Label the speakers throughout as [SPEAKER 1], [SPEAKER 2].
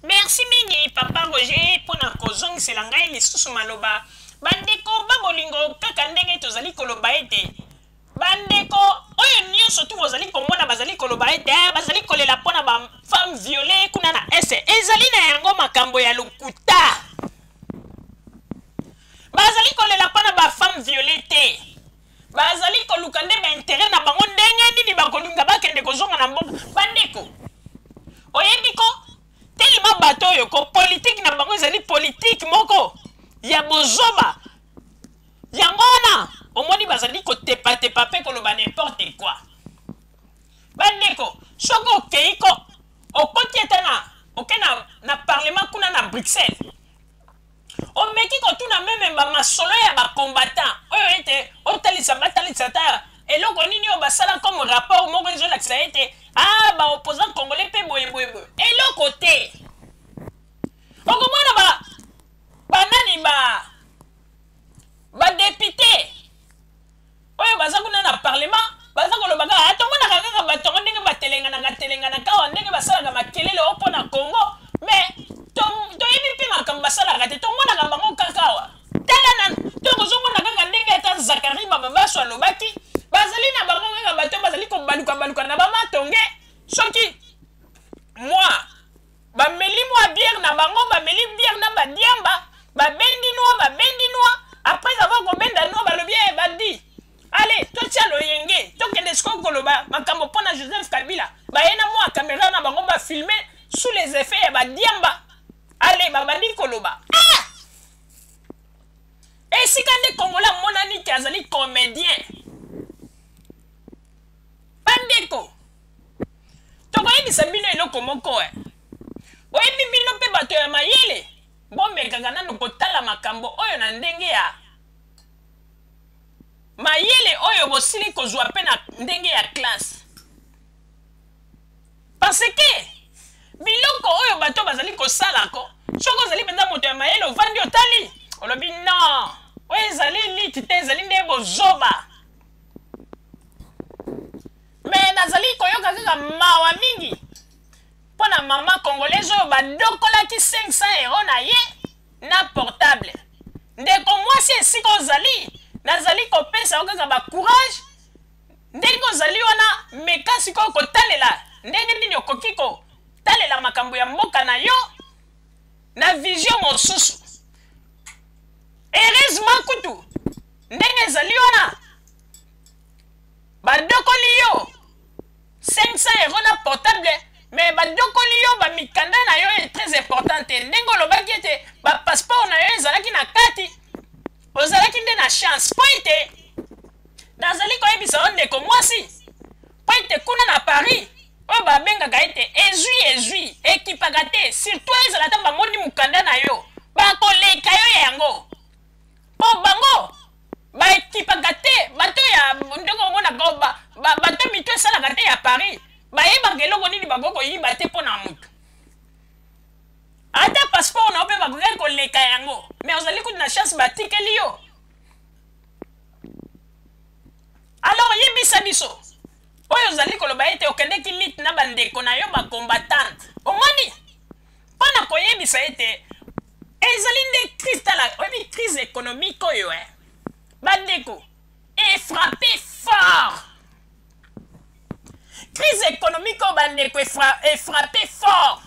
[SPEAKER 1] Merci mingi papa Roger mpo na kozongisela ngai lisusu maloba. Bandeko ba bolingo, kaka ndenge tozali koloba ete bandeko oyo nyonso tu bozali komona bazali koloba ete eh, bazali kolela mpo na ba femme violée kuna na est, ezali na yango makambo ya lokuta. Bazali kolela mpo na ba femme violée te, bazali koluka nde ba intérêt na bango, ndenge nini bakolinga bakende kozonga na mboka. Bandeko, oyebi ko telema bato oyo ko politike na bango ezali politike moko ya bozoba. Yango wana omoni bazali kotepatepa mpe koloba n'importe quoi. Bandeko, soki okei ko okoti ata na oke na parlement kuna na Bruxelles, omeki kotuna meme ba masolo ya ba combattant oyo ete otalisa batalisa ata eloko nini oyo basala comme rapport moko ezolakisa ete ah, ba opposant congolais mpe boye boye boye, eloko te. Okomona ba banani ba ba député oyo baza kuna na parlement baza koloba kaka tomonaka kaka bato yango ndenge batelenganaka telenganaka awa, ndenge basalaka makelele oyo mpo na Congo, mais toyebi mpe makambo basalaka te, tomonaka bango kaka awa. Tala nanu, ntango ozomona kaka ndenge ata Zakari Bababaso alobaki, bazali na bango kaka bato bazali kobaluka-baluka na bamatonge, soki mwa bameli mwa bière na bango, bameli bière na badiamba, babendi noa, babendi noa, après avoir kobenda noa, balobi eh, bandi ale totia loyenge, tokende sikoyo koloba makambo mpo na Joseph Kabila. Baye na mwa kamera na bango, bafilme sous les effets ya badiamba, ale babandi koloba. Ah! Esika nde Kongola amonani ke azali comédien. Bandeko, tokoyebisa bino eloko moko eh. Oyebi bino mpe bato ya mayele, bomekaka nanu kotala makambo oyo na ndenge ya mayele oyo bosili kozwa mpe na ndenge ya classe, parce que biloko oyo bato bazali kosala ko, soki ozali mpenza moto ya mayele, ovandi otali, olobi non, oyo ezali liti te, ezali nde bozoba. Me nazali koyoka kaka mawa mingi mpo na mama congolaise oyo badokolaki 500 euro na ye na portable. Ndeko mwasi, esika ozali, nazali kopesa yo kaka ba courage ndenge ozali wana. Meka sikoyo kotalela ndenge nini okoki kotalela makambo ya mboka na yo na vision mosusu. Heureusement kutu ndenge ezali wana, badokoli yo 500 euro na portable, mais badokoli yo bamikanda na yo est très important te. Ndenge olobaki ete bapasseport na yo ezalaki na kati, ozalaki nde na chance, mpo ete nazali koyebisa yo ndeko mwasi, mpo ete kuna na Paris oyo babengaka ete ezwi ezwi ekipaka te, surtout ezala ata bamoni mokanda na yo, bakoleka yo yango, mpo bango baekipaka te. Bato ya ndenge omonaka bato mito esalaka te ya Paris, bayebaka eloko nini bakoki koyiba te mpo na motu. Ata passeport na yo mpe bakokaki koleka yango, mais ozali kutu na chance, batikeli yo. Alors yebisa biso oyo ozali koloba ete okendeki lite na bandeko na yo bacombattante, omoni mpo na koyebisa ete ezali nde crise. Tala, oyebi crise économique oyo eh? Bandeko, efrappe fort. Crise économique oyo bandeko efrappe fort.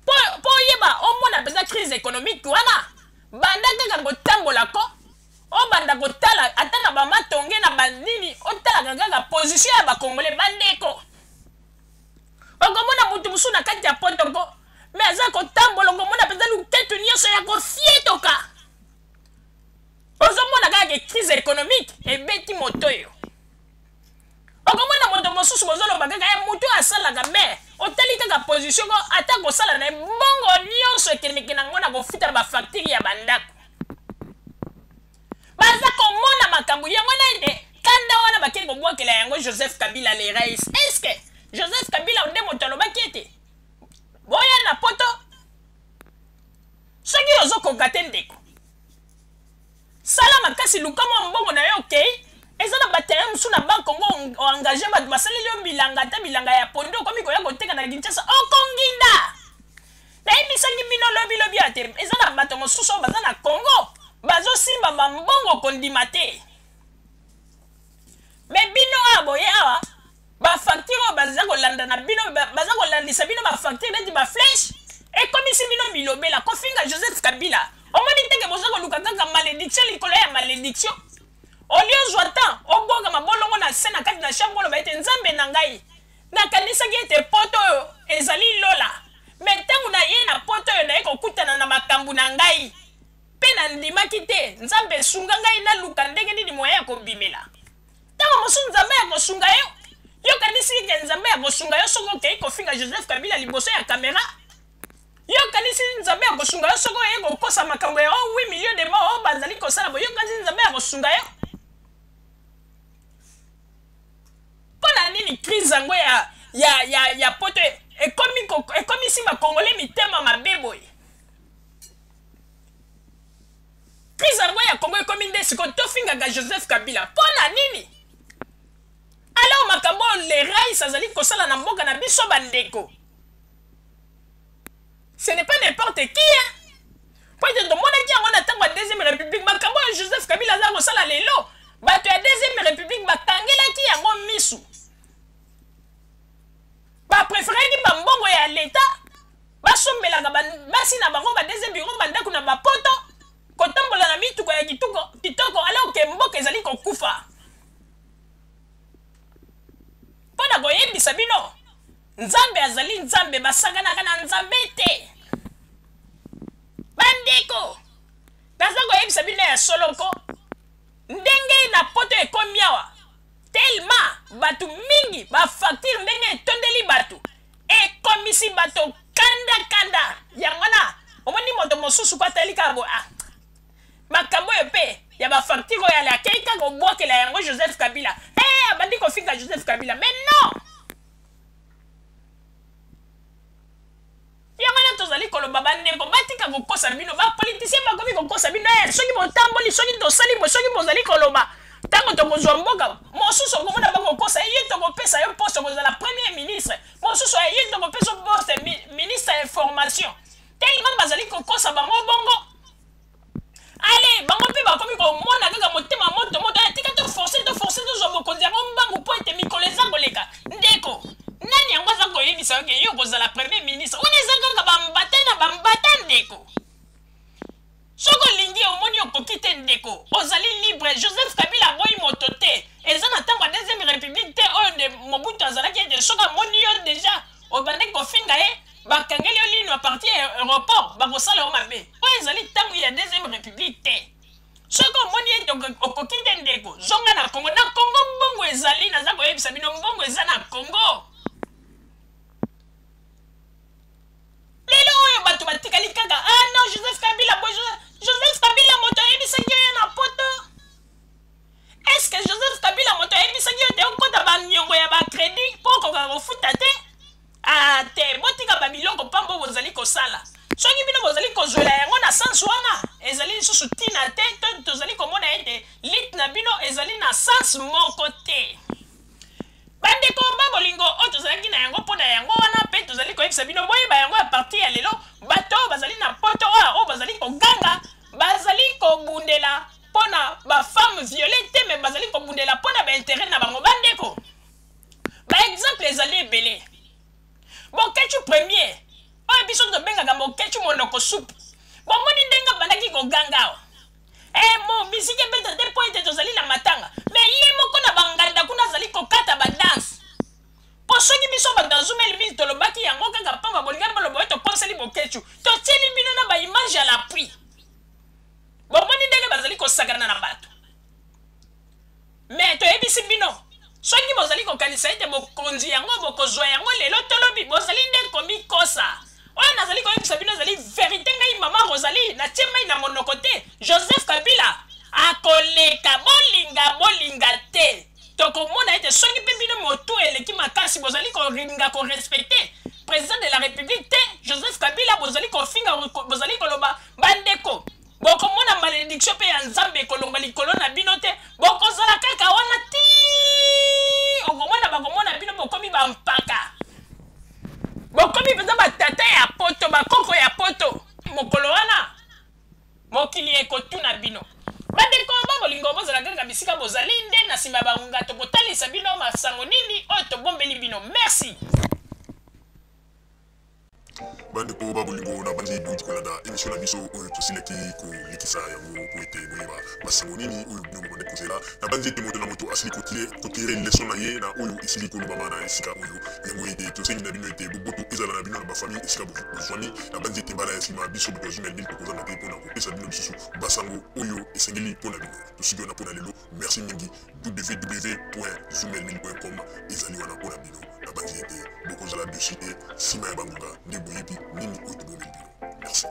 [SPEAKER 1] Mpo oyeba, omona mpenza crise économique wana, banda kaka kotambola ko obanda kotala ata na bamatonge na banini, otalaka kaka position ya bakongole. Bandeko, okomona motu mosusu na kati ya potoko, me aza kotambola, okomona mpenza luketu nyonso ya kofietoka. Ozomona kaka ke crise économique ebeti moto oyo. Okomona moto mosusu, bozoloba kaka ye moto oyo asalaka, me otali kaka position ko, ata kosala na ye, mbongo nyonso ekendeke nango na kofuta bafacture ya bandako. Baza komona makambo yango na ete kanda wana bakei kobwakela yango Joseph Kabila le rais. Est-ce Joseph Kabila nde moto alobaki ete boya na poto? Soki ozokoka te ndeko, sala makasi, luka mwa mbongo na yo, okei eza na baterrain mosusu na Bakongo, oengage bato, basaleli yo bilanga, ata bilanga ya pondo, okomi koya koteka na Kinshasa, okonginda. Nayebisaki bino lobi lobi awa te eza na bato mosusu oyo baza na Congo bazosimba bambongo kondima te. Me bino awa boye awa ba facture oyo baza kolanda na bino, baza kolandisa bino ba facture neti ba flèche, ekomisi bino bilobela kofinga Joseph Kabila. Omoni te ke boza koluka kaka malédiction likolo ya malédiction? Olie ozwa temps obwaka mabolongo na se na kati na chambre, oloba ete Nzambe na ngai, nakanisaki ete poto oyo ezali lola, me ntango naye na poto oyo naye kokutana na makambo na ngai mpe nandimaki te. Nzambe sunga ngai naluka ndenge nini moyen ya kobimela. Ntango mosusu Nzambe ya kosunga yo. Yokanisi ke Nzambe ya kosunga yo soki okei kofinga Joseph Kabila liboso ya kamera? Yokanisi Nzambe ya kosunga yo soki oye kokosa makambo ya oh 8 millions de morts oyo bazali kosala boye? Yokanisi Nzambe ya kosunga yo? Mpo na nini crise yango ya poto ekomisi ba Congolais mitema mabe boye? Crise yango ya Congo ekomi nde sikoyo tofingaka Joseph Kabila mpo na nini? Alors makambo oyo le rais azali kosala na mboka na biso bandeko, ce n'est pas n'importe qui, hein? Po ete tomonaki yango na ntango ya deuxième république, makambo oyo Joseph Kabila aza kosala lelo, bato ya deuxième république bakangelaki yango misu, bapreferaki bambongo ya leta basombelaka basi na bango ba deuxième bureau, bandako na bapoto, kotambola na mituka ya kitoko, alors ke mboka ezali kokufa. Mpo na koyebisa bino, Nzambe azali Nzambe, basakanaka na Nzambe te. Bandeko, naza koyebisa bino ya solo ko ndenge na poto ekomi awa, tellement bato mingi ba facture ndenge etondeli bato ekomisi bato kanda kanda. Yango wana omoni moto mosusu ko atali kaka boye, ah, makambo oyo mpe ya ba facture oyo ale akei kaka kobwakela yango Joseph Kabila. Abandi kofinga Joseph Kabila. Mais non, yango wana tozali koloba bandeko batika kokosa bino, bapolitisien bakomi kokosa bino. Soki botamboli, soki tosali boye, soki bozali koloba ntango tokozwa mboka mosusu, okomona bakokosa ye, tokopesa yo poste kozala premier ministre, mosusu ye tokopesa poste ministre ya information. Tellement bazali kokosa bango bongo, ale bango mpe bakomi komona kaka motema moto moto, tika toforce toforce tozwa bokonzi yango mbangu mpo ete mikolo eza koleka. Ndeko, nani yango aza koyebisa yo ke yo kozala premier ministre? Wana eza kaka bambata na bambata. Ndeko, soki olingi, omoni okoki te, ndeko, ozali libre. Joseph Kabila aboyi moto te. Eza na ntango ya deuxième république te oyo nde Mobutu azalaki ete soki amoni yo deja obandaki kofinga ye, bakangeli yo lino à partir ya aéroport, bakosala yo mabe. Oyo ezali ntango ya deuxième république te. Soki omoni ete okoki te, ndeko, zonga na Congo. Na Congo mbongo ezali, naza koyebisa bino, mbongo eza na Congo. Lelo oyo bato batikali kaka, ah non, Joseph Kabila boy, Joseph Kabila moto ayebisaki yo ya na poto? Est-ce que Joseph Kabila moto ayebisaki yo te okota baniongo ya bacrédit mpo okoka kofuta te? Ah te, botika babiloko pambo bozali kosala. Soki bino bozali kozwela yango na sens wana, ezali lisusu ntina te. To tozali komona ete lit na bino ezali na sens moko te. Bandeko ba bolingo, oyo tozalaki na yango mpo na yango wana, mpe tozali koyebisa bino boyeba yango ya partir ya lelo, bato oyo bazali na poto oyo oyo bazali koganga, bazali kobundela mpo na bafemme viole te, me bazali kobundela mpo na bainteret na bango. Bandeko, baexemple ezali ebele. Boketshu premier oyo biso tobengaka Boketshu monoko supu, bomoni ndenge abandaki koganga awa, mo misiki ebeta te mpo ete tozali na matanga, me ye moko na banganda kuna azali kokata badanse. Mpo soki biso bato ya Zumeli mili tolobaki yango kaka pamba, bolingaki baloba oyo tokoseli Boketshu. Totieli bino na baimage ya l'appui, bomoni ndenge bazali kosakana na bato. Me toyebisi bino, soki bozali kokanisa ete bokonzi yango bokozwa yango lelo tolobi, bozali nde komikosa. Oyo nazali koyebisa bino ezali verite. Ngai mama Rosalie natie mai na monoko te. Joseph Kabila akoleka, bolinga bolinga te. Tokomona ete soki mpe bino motu eleki makasi, bozali kolinga korespecte président de la république te, Joseph Kabila, bozali kofinga, bozali koloba, bandeko, bokomona malédiction mpe ya Nzambe ekolongwa likolo na bino te. Bokozala kaka wana ti okomona bakomona bino bokomi bampaka, bokomi mpenza batata ya poto, bakoko ya nsima ya bangonga, tokotalisa bino masango nini oyo tobombeli bino. Merci.
[SPEAKER 2] Bandeko ba bolingo, na banzi bouti kolanda émission na biso oyo tosilaki kolekisa yango po ete boyeba basango nini oyo bino bobandaki kozela. Na banzi ete moto na moto asili kotire leson na ye na oyo esili kolobama na esika oyo. Yango ete tosengi na bino ete boboto ezala na bino na bafamille esika bozwami. Na banzi ete mbala ya nsima biso bato ya Zumel 1000 tokozanga te mpona kopesa bino lisusu basango oyo esengeli mpo na bino. Tosuki wana mpo na lelo. Merci mingi. www.zumel1000.com ezali wana mpo na bino. Nabanzi ete bokozala dessus te. Nsima ya bangonga nde boyebi nini oyo tobomeli bino. Merci.